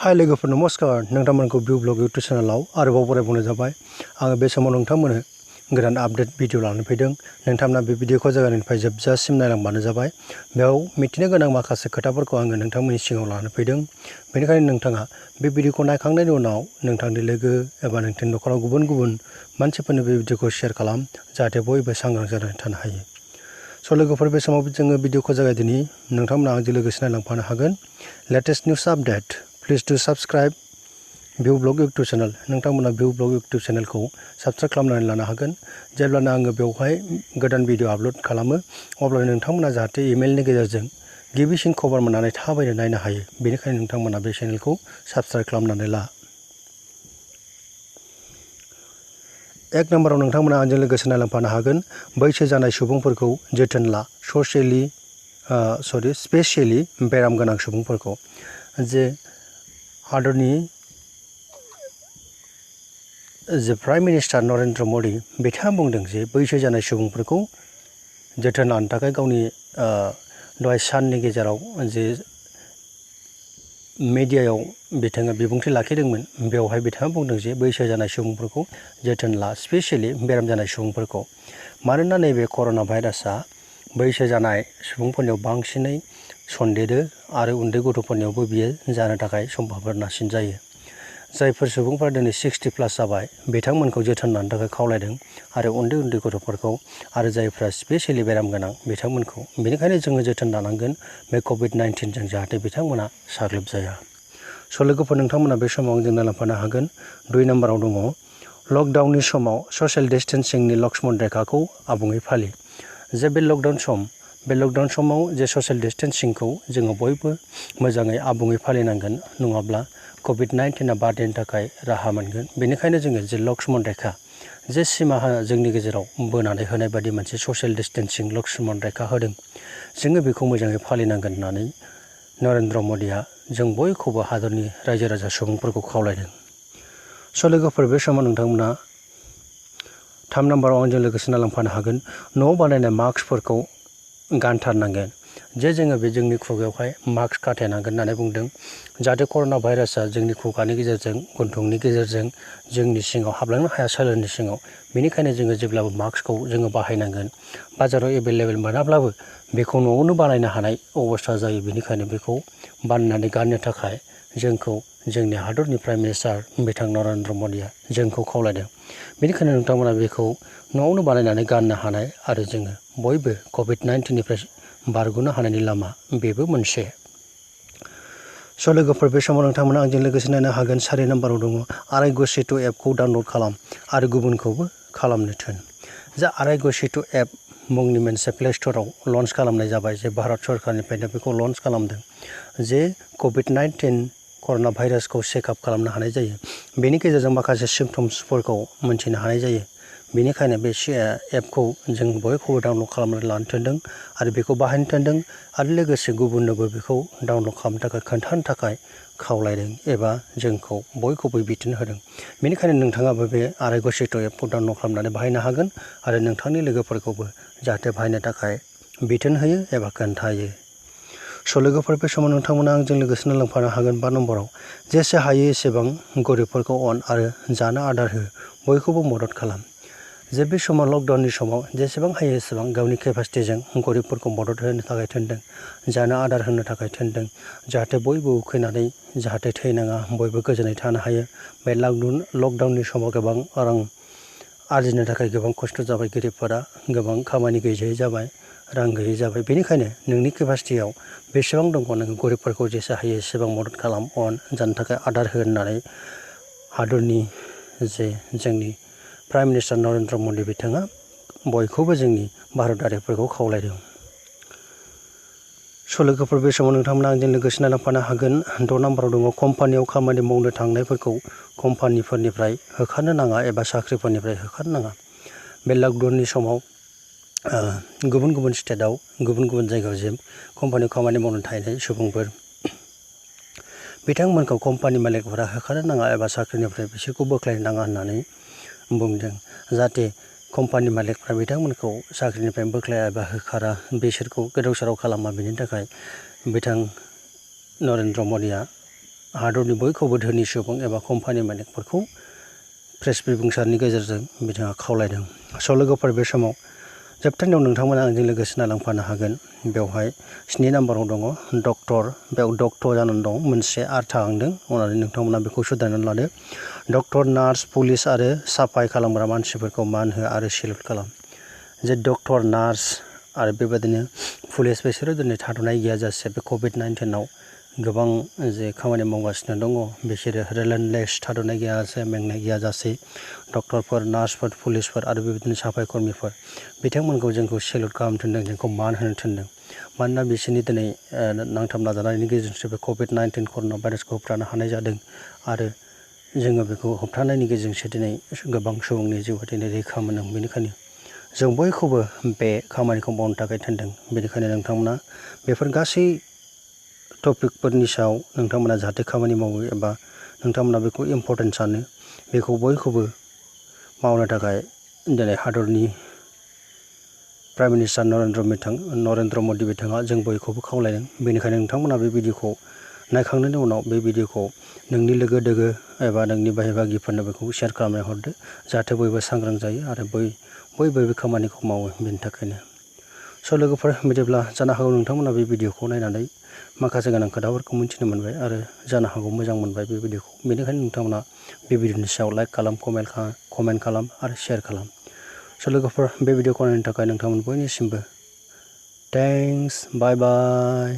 हाय लोगोफोर नमस्कार नोंथांमोनखौ भिउ ब्लग इउटुब चेनेलाव आरोबाव बरायबावनाय जाबाय आङो बे समाव नोंथांमोननो गोदान आपडेट भिडिअ लानानै फैदों नोंथांमोना बे भिडिअखौ जागायनायनिफ्राय जोबजासिम नायलांबानो जाबाय बेयाव मिथिनो गोनां माखासे खोथाफोरखौ आङो नोंथांमोननि सिगाङाव लानानै फैदों बेनिखायनो नोंथाङा बे भिडिअखौ नायखांनायनि उनाव नोंथांनि लोगो एबा नोंथांनि नखराव गुबुन गुबुन मानसिफोरनो बे भिडिअखौ शेयार खालाम जाहाथे बयबो सांग्रां जानानै थानो हायो स' लोगोफोर बे समाव जोङो भिडिअखौ जागायदिनि नोंथांमोना आंजों लोगोसे नायलांफानो हागोन लेटेस्ट निउस आपडेट प्लिज डु साबस्क्राइब भिउ ब्लग इउटुब चेनेल नोंथांमोना भिउ ब्लग इउटुब चेनेलखौ साबस्क्राइब खालामनानै लानो हागोन जेब्लानो आङो बेवहाय गोदान भिडिअ आपल'ड खालामो अब्ला नोंथांमोना जाहाथे इमेलनि गेजेरजों गिबिसिन खबर मोननानै थाबैनो नायनो हायो बेनिखायनो नोंथांमोना बे चेनेलखौ साबस्क्राइब खालामनानै ला एक नम्बराव नोंथांमोना आंजों लोगोसे नायलांफानो हागोन बैसो जानाय सुबुंफोरखौ जोथोन ला स्पेसियेलि बेराम गोनां सुबुंफोरखौ जे हादरनि प्राइम मिनिस्टार नरेन्द्र मदि बिथाङा बुंदों जे बैसो जानाय सुबुंफोरखौ जोथोन लानो थाखाय गावनि दहाय साननि गेजेराव जे मिडियायाव बिथाङा बिबुंथि लाखिदोंमोन बेवहाय बिथाङा बुंदों जे बैसो जानाय सुबुंफोरखौ जोथोन ला स्पेसियेलि बेराम जानाय सुबुंफोरखौ मानोना नैबे कर'ना भाइरासआ बैसो जानाय सुबुंफोरनियाव बांसिनै सन्देरो आरो उन्दै गथ'फोरनियावबो बियो जानो थाखाय सम्भाबनासिन जायो जायफोर सुबुंफोरा दिनै 60+ जाबाय बिथांमोनखौ जोथोन लानो थाखाय खावलायदों आरो उन्दै गथ'फोरखौ आरो जायफ्रा स्पेसियेलि बेराम गोनां बिथांमोनखौ बेनिखायनो जोङो जोथोन लानांगोन बे COVID-19 जों जाहाथे बिथांमोना साग्लोबजाया स' लोगोफोर नोंथांमोना बे समाव जों नायलांफानो हागोन 2 नम्बराव दङ लकडाउननि समाव ससियेल डिस्टेन्सिंनि लक्ष्मण रेखाखौ आबुङै फालि जे बे लकडाउन समाव जे ससियेल डिस्टेन्सिंखौ जोङो बयबो मोजाङै आबुङै फालिनांगोन नङाब्ला COVID-19 बारदेरनो थाखाय राहा मोनगोन बेनिखायनो जोङो जे लक्ष्मण रेखा जे सिमा जोंनि गेजेराव बोनानै होनाय बादि मोनसे ससियेल डिस्टेन्सिं लक्ष्मण रेखा होदों जोङो बेखौ मोजाङै फालिनांगोन होननानै नरेन्द्र मदिया जों बयखौबो हादरनि रायजो राजा सुबुंफोरखौ खावलायदों स' लोगोफोर बे समाव नोंथांमोना 3 नम्बराव आंजों लोगोसे नायलांफानो हागोन न'आव बानायनाय मास्कफोरखौ गानथारनांगोन जे जोङो बे जोंनि खुगायावहाय मास्क खाथेनांगोन होननानै बुंदों जाहाथे कर'ना भाइरासआ जोंनि खुगानि गेजेरजों गन्थंनि गेजेरजों जोंनि सिङाव हाबलांनो हाया सोलेरनि सिङाव बेनिखायनो जोङो जेब्लाबो मास्कखौ जोङो बाहायनांगोन बाजाराव एभेलेबेल मोनाब्लाबो बेखौ न'आवनो बानायनो हानाय अबस्था जायो बेनिखायनो बेखौ बानायनानै गाननो थाखाय जोंखौ जोंनि हादरनि प्राइम मिनिस्टार बिथां नरेन्द्र मदिया जोंखौ खावलायदों बेनिखायनो नोंथांमोना बेखौ न'आवनो बानायनानै गाननो हानाय आरो जोङो बयबो COVID-19निफ्राय बारग'नो हानायनि लामा बेबो मोनसे स' लोगोफोर बे समाव नोंथांमोना आंजों लोगोसे नायनो हागोन 4 नम्बराव दङ आरायग' सेतु एपखौ डाउनलड खालाम आरो गुबुनखौबो खालामनो थिन जा आरायग' सेतु एप मुंनि मोनसे प्ले स्ट'राव लन्च खालामनाय जाबाय जे भारत सरकारनिफ्रायनो बेखौ लन्च खालामदों जे COVID-19 कर'ना भाइरासखौ चेकआप खालामनो हानाय जायो बेनि गेजेरजों माखासे सिम्पटम्सफोरखौ मोनथिनो हानाय जायो बेनिखायनो बे एपखौ जों बयखौबो डाउनलड खालामनानै लानो थिनदों आरो बेखौ बाहायनो थिनदों आरो लोगोसे गुबुननोबो बेखौ डाउनलड खालामनो थाखाय खोन्थानो थाखाय खावलायदों एबा जोंखौ बयखौबो बिथोन होदों बेनिखायनो नोंथाङाबो बे आरायग' सेतु एपखौ डाउनलड खालामनानै बाहायनो हागोन आरो नोंथांनि लोगोफोरखौबो जाहाथे बाहायनो थाखाय बिथोन होयो एबा खोन्थायो स' लोगोफोर बे समाव नोंथांमोना आंजों लोगोसे नायलांफानो हागोन 5 नम्बराव जेसे हायो एसेबां गरिबफोरखौ अन आरो जानो आदार हो बयखौबो मदद खालाम जे बे समाव लकडाउननि समाव जेसेबां हायो एसेबां गावनि केपासिटिजों गरिबफोरखौ मदद होनो थाखाय थिनदों जानो आदार होनो थाखाय थिनदों जाहाथे बयबो उखैनानै जाहाथे थैनाङा बयबो गोजोनै थानो हायो बे लकडाउननि समाव गोबां रां आरजिनो थाखाय गोबां खस्थ' जाबाय गरिबफोरा गोबां खामानि गैजायै जाबाय रां गैयै जाबाय बेनिखायनो नोंनि केपासिटियाव बेसेबां दङ नोङो गरिबफोरखौ जेसे हायो एसेबां मदद खालाम अन जानो थाखाय आदार हो होननानै हादरनि जे जोंनि प्राइम मिनिस्टार नरेन्द्र मदि बिथाङा बयखौबो जोंनि भारतारिफोरखौ खावलायदों स' लोगोफोर बे समाव नोंथांमोना आंजों लोगोसे नायलांफानो हागोन 6 नम्बराव दङ कम्पानियाव खामानि मावनो थांनायफोरखौ कम्पानिफोरनिफ्राय होखारनो नाङा एबा साख्रिफोरनिफ्राय होखारनो नाङा बे लकडाउननि समाव गुबुन गुबुन स्टेटआव गुबुन गुबुन जायगायाव जे कम्पानियाव खामानि मावनो थाहैनाय सुबुंफोर बिथांमोनखौ कम्पानि मालिकफोरा होखारनो नाङा एबा साख्रिनिफ्राय बिसोरखौ बोख्लायनो नाङा होननानै बुंदों जाहाथे कम्पानि मालिकफ्रा बिथांमोनखौ साख्रिनिफ्राय बोख्लाया एबा होखारा बिसोरखौ गोदाव सोराव खालामा बेनि थाखाय बिथां नरेन्द्र मदिया हादरनि बयखौबो धोनि सुबुं एबा कम्पानि मालिकफोरखौ प्रेस बिबुंसारनि गेजेरजों बिथाङा खावलायदों। स' लोगोफोर बे समाव जोबथारनायाव नोंथांमोना आंजों लोगोसे नालांफानो हागोन। बेवहाय 7 नाम्बाराव दङ डक्टर, बेयाव डक्टर जानानै दं, मोनसे आर थाहांदों, अनानै नोंथांमोना बेखौ सुद्रायनानै लादो। डक्टर, नार्स, पुलिस आरो साफाय खालामग्रा मानसिफोरखौ मान हो आरो सेलुट खालाम। जे डक्टर, नार्स आरो बेबादिनो पुलिस बिसोरो दिनै थाद'नाय गैयाजासे बे COVID-19आव गोबां जे खामानि मावगासिनो दङ, बिसोरो रिलेन्टलेस थाद'नाय गैयाजासे, मेंनाय गैयाजासे डक्टरफोर, नार्सफोर, पुलिसफोर आरो बेबायदिनो साफाय कर्मिफोर बिथांमोनखौ जोंखौ सेलुट खालामनो थिनदों, जोंखौ मान होनो थिनदों। मानोना बिसोरनि दिनै नांथाब नाजानायनि गेजेरजोंसो बे COVID-19 कर'ना भाइरासखौ होबथानो हानाय जादों आरो जोङो बेखौ होबथानायनि गेजेरजोंसो दिनै गोबां सुबुंनि जिउआ दिनै रैखा मोनदों। बेनिखायनो जों बयखौबो बे खामानिखौ मावनो थाखाय थिनदों। बेनिखायनो नोंथांमोना बेफोर गासै टपिकफोरनि सायाव नोंथांमोना जाहाथे खामानि मावो एबा नोंथांमोना बेखौ इम्परटेन्ट सानो, बेखौ बयखौबो मावनो थाखाय दिनै हादरनि प्राइम मिनिस्टार नरेन्द्र मदि बिथाङा जों बयखौबो खावलायदों। बेनिखायनो नोंथांमोना बे भिडिअखौ नायखांनायनि उनाव बे भिडिअखौ नोंनि लोगो दोगो एबा नोंनि बाय बाहागिफोरनो बेखौ शेयार खालामना हरदो, जाहाथे बयबो सांग्रां जायो आरो बयबो बे खामानिखौ मावो। बेनि थाखायनो स' लोगोफोर, बिदिब्ला जानो हागौ नोंथांमोना बे भिडिअखौ नायनानै माखासे गोनां खोथाफोरखौ मिथिनो मोनबाय आरो जानो हागौ मोजां मोनबाय बे भिडिअखौ। बेनिखायनो नोंथांमोना बे भिडिअनि सायाव लाइक खालाम, कमेन्ट खालाम आरो शेयार खालाम। स' लोगोफोर, बे भिडिअखौ नायनो थाखाय नोंथांमोन बयनिसिमबो थेंक्स, बाय बाय।